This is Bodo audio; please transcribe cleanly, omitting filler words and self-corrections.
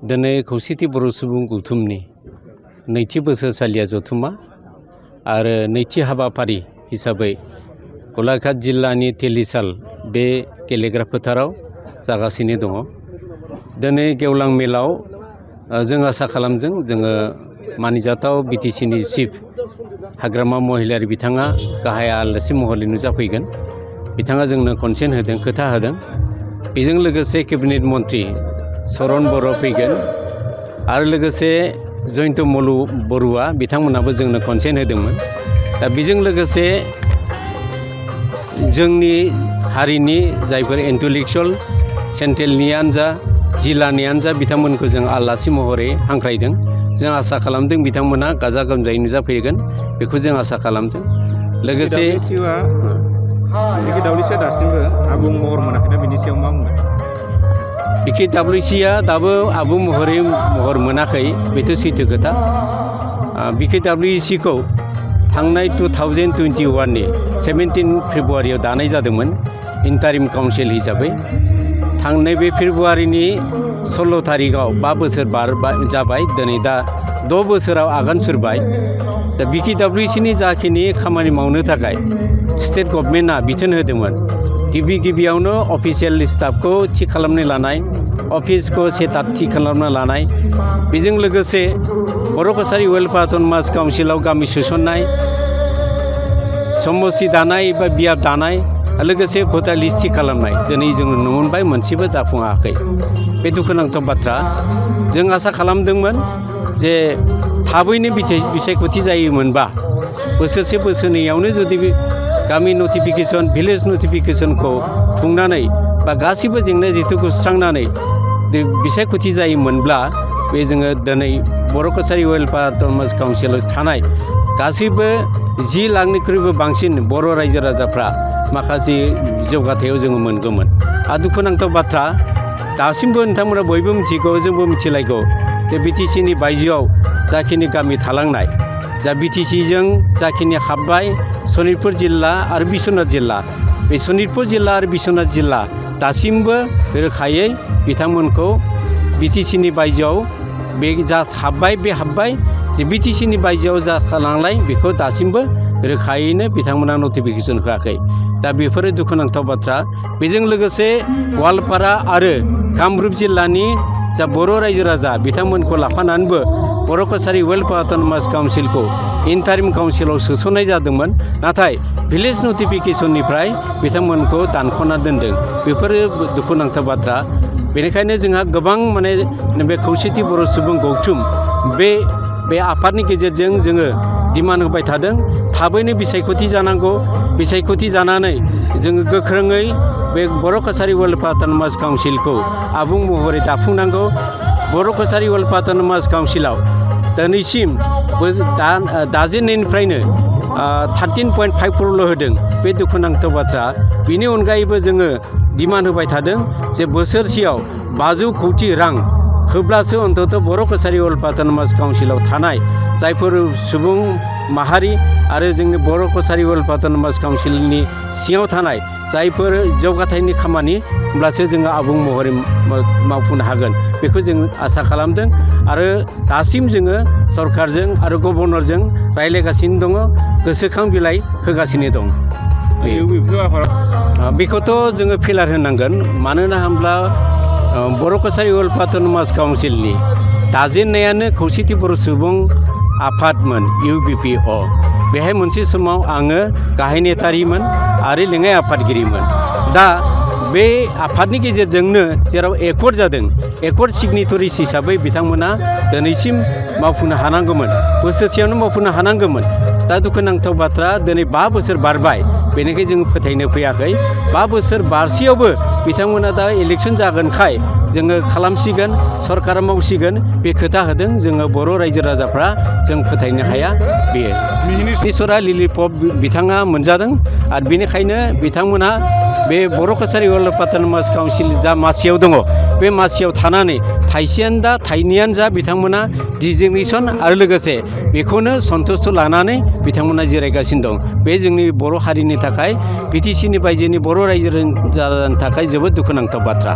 दिनै खौसेथि बर' सुबुं गौथुमनि नैथि बोसोरसालिया जथुमा आरो नैथि हाबाफारि हिसाबै गलाघाट जिल्लानि तेलिसाल बे गेलेग्रा फोथाराव जागासिनो दङ। दिनै गेवलां मेलाव जों आसा खालामदों जोङो मानिजाथाव बिटिसिनि चिफ हाग्रामा महिलारि बिथाङा गाहाय आलासि महरै नुजाफैगोन। बिथाङा जोंनो कनसेन्ट होदों, खोथा होदों। बेजों लोगोसे केबिनेट मन्त्रि चरण बर' फैगोन आरो लोगोसे जयन्त मल्ल बरुवा बिथांमोनाबो जोंनो कनसेन्ट होदोंमोन। दा बेजों लोगोसे जोंनि हारिनि जायफोर इन्टेलेक्सुवेल सेन्ट्रेलनियानो जा जिल्लानियानो जा बिथांमोनखौ जों आलासि महरै हांख्रायदों। जों आसा खालामदों बिथांमोना गाजा गोमजायै नुजाफैगोन, बेखौ जों आसा खालामदों। लोगोसे दासिमबो आबुं महर मोनाखैना, बिनि सायाव मा बुंगोन? BKWCआ दाबो आबुं महर मोनाखै, बेथ' सैथो खोथा। BKWCखौ थांनाय 2021नि 17 फेब्रुवारियाव दानाय जादोंमोन इन्टारिम काउन्सिल हिसाबै। थांनाय बे फेब्रुवारिनि 16 थारिखआव 5 बोसोर जाबाय। दिनै दा 6 बोसोराव आगान सुरबाय। दा BKWCनि जाखिनि खामानि मावनो थाखाय स्टेट गभर्नमेन्टआ बिथोन होदोंमोन। गिबियावनो अफिसियेल स्टाफखौ थि खालामनो लानाय, अफिसखौ सेटआप थि खालामना लानाय, बेजों लोगोसे बर' कसारि वेलफेयार अट'नमास काउन्सिलाव गामि सोसननाय, समस्ति दानाय एबा बियाब दानाय, लोगोसे भटार लिस्ट थि खालामनाय। दिनै जोङो नुनो मोनबाय मोनसेबो जाफुङाखै। बे दुखुनांथाव बाथ्रा। जों आसा खालामदोंमोन जे थाबैनो बिसायख'थि जायोमोनबा बोसोरसे बोसोरनैयावनो जुदि गामि नटिफिकेसन, भिलेज नटिफिकेसनखौ खुंनानै बा गासैबो जेंना जेथोखौ सुस्रांनानै बिसायख'थि जायोमोनब्ला बे जोङो दिनै बर' कसारि वेलफेयार अट'नमास काउन्सिलाव थानाय गासैबो 10 लाखनिख्रुइबो बांसिन बर' रायजो राजाफ्रा माखासे जौगाथायाव जोङो मोनगौमोन। आरो दुखुनांथाव बाथ्रा, दासिमबो नोंथांमोना बयबो मिथिगौ, जोंबो मिथिलायगौ जे BTCनि बायजोआव जाखिनि गामि थालांनाय, जा BTCजों जाखिनि हाबबाय सनितपुर जिल्ला आरो बिश्वनाथ जिल्ला, बे सनितपुर जिल्ला आरो बिश्वनाथ जिल्ला दासिमबो रोखायै बिथांमोनखौ BTCनि बायजोआव बे जा हाबबाय बे हाबबाय, जे BTCनि बायजोआव जा खालामनाय बेखौ दासिमबो रोखायैनो बिथांमोना नटिफिकेसन होआखै। दा बेफोरो दुखुनांथाव बाथ्रा। बेजों लोगोसे गवालपारा आरो कामरुप जिल्लानि जा बर' रायजो राजा बिथांमोनखौ लाफानानैबो बर' कसारि वेलफेयार अट'नमास काउन्सिलखौ इन्टारिम काउन्सिलाव सोसननाय जादोंमोन। नाथाय भिलेज नटिफिकेसननिफ्राय बिथांमोनखौ दानख'ना दोनदों। बेफोरो दुखुनांथाव बाथ्रा। बेनिखायनो जोंहा गोबां बे खौसेथि बर' सुबुं गौथुम बे आफादनि गेजेरजों जोङो डिमान्ड होबाय थादों, थाबैनो बिसायख'थि जानांगौ। बिसायख'थि जानानै जोङो गोख्रोङै बे बर' कसारि वेलफेयार अट'नमास काउन्सिलखौ आबुं महरै दाफुंनांगौ। बर' कसारि वेलफेयार अट'नमास काउन्सिलाव दिनैसिम दाजेननायनिफ्रायनो 13.5 crore होदों। बे दुखुनांथाव बाथ्रा। बिनि अनगायैबो जोङो डिमान्ड होबाय थादों जे बोसोरसेयाव 500 कौटि रां होब्लासो अन्तत बर' कसारि वेलफेयार अट'नमास काउन्सिलाव थानाय जायफोर सुबुं माहारि आरो जोंनि बर' कसारि वेलफेयार अट'नमास काउन्सिलनि सिङाव थानाय जायफोर जौगाथायनि खामानि, होमब्लासो जोङो आबुं महरै मावफुंनो हागोन। बेखौ जों आसा खालामदों आरो दासिम जोङो सरकारजों आरो गभर्नरजों रायज्लायगासिनो दङ, गोसोखां बिलाइ होगासिनो दं। बेखौथ' जोङो फेलार होनांगोन। मानोना होनब्ला बर' कसारि वेलफेयार अट'नमास काउन्सिलनि दाजेननायानो खौसेथि बर' सुबुं आफादमोन, UBPO। बेहाय मोनसे समाव आङो गाहाय नेतारिमोन आरो लेङाइ आफादगिरिमोन। दा बे आफादनि गेजेरजोंनो जेराव एकर्ड जादों, एकर्ड सिगनेटरिस हिसाबै बिथांमोना दिनैसिम मावफुंनो हानांगौमोन, बोसोरसेयावनो मावफुंनो हानांगौमोन। दा दुखुनांथाव बाथ्रा, दिनै 5 बोसोर बारबाय, बेनिखायनो जोङो फोथायनो फैयाखै। 5 बोसोर बारसेयावबो बिथांमोना दा इलेक्सन जागोनखाय जोङो खालामसिगोन, सरकारा मावसिगोन, बे खोथा होदों। जोङो बर' रायजो राजाफ्रा जों फोथायनो हाया। बेयो मिनिस्टारा लिलिपप बिथाङा मोनजादों आरो बेनिखायनो बिथांमोनहा बे बर' कसारि वेलफेयार अट'नमास काउन्सिल जा मासियाव दङ, बे मासियाव थानानै थाइनैयानो जा बिथांमोना डिजिगनेसन आरो लोगोसे बेखौनो सन्तुष्ट लानानै बिथांमोना जिरायगासिनो दं। बे जोंनि बर' हारिनि थाखाय, BTCनि बायजोनि बर' रायजो राजानि थाखाय जोबोद दुखुनांथाव बाथ्रा।